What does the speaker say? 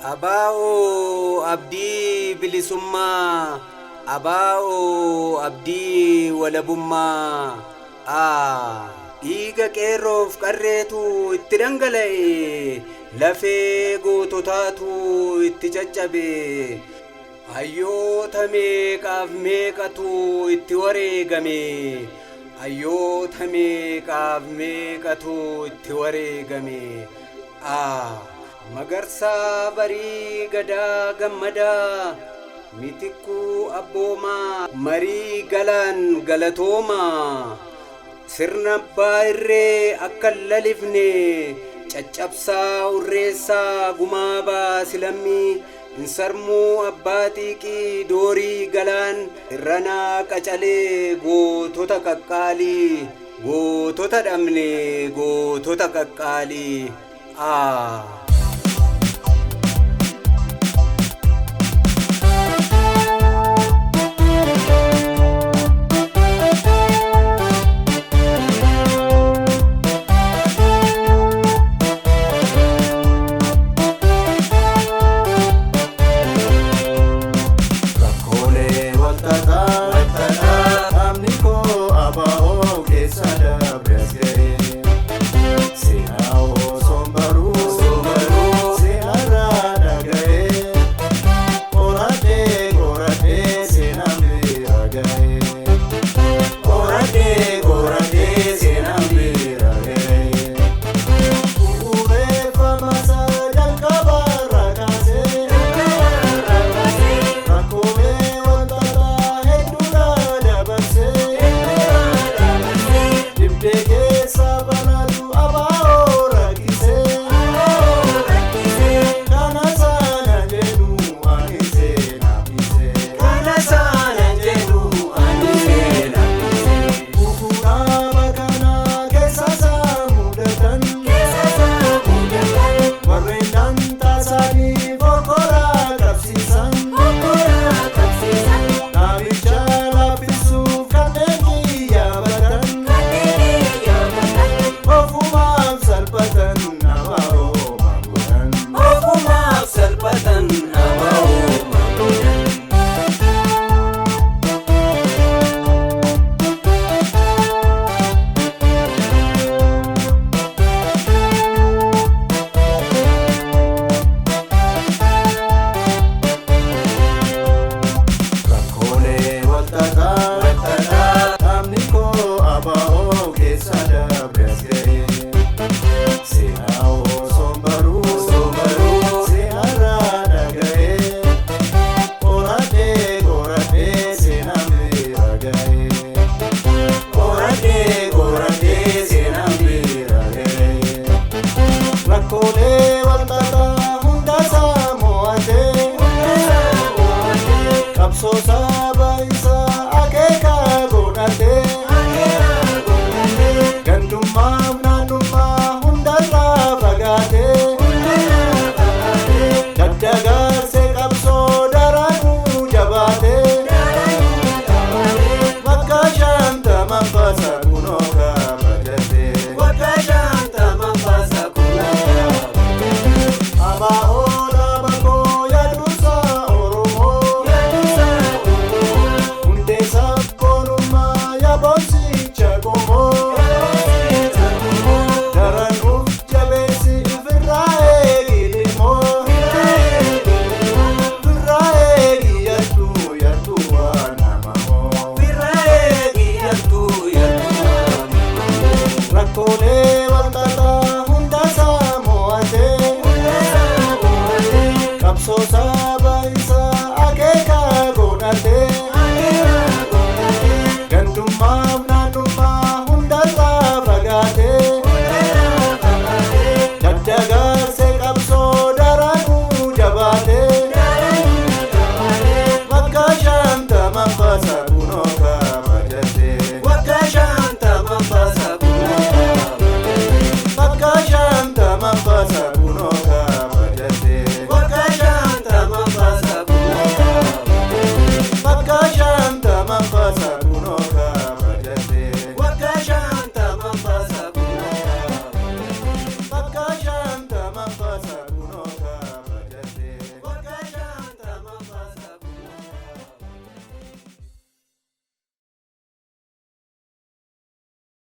Abaa'oo abdii bilisummaa, abaa'oo abdii walabummaa. A. Dhiiga qeerroof qarreetu itti dhangala'e, lafee goototaatu itti caccabe. Hayyoota meeqaaf meeqatu itti wareegame, hayyoota meeqaaf meeqatu itti wareegame. A. Magarsaa Barii Gadaa Gammadaa Mitikkuu Abboomaa Marii Galaan Galatoomaa Sirna abbaa irree akka hin lalifne caccabsaa urreessaa gumaa baasi lammii Insarmuu Abbaa Xiiqii Doorii Galaan Irranaa Qacalee gootota qaqqaalii gootota dhabne gootota qaqqaalii. A.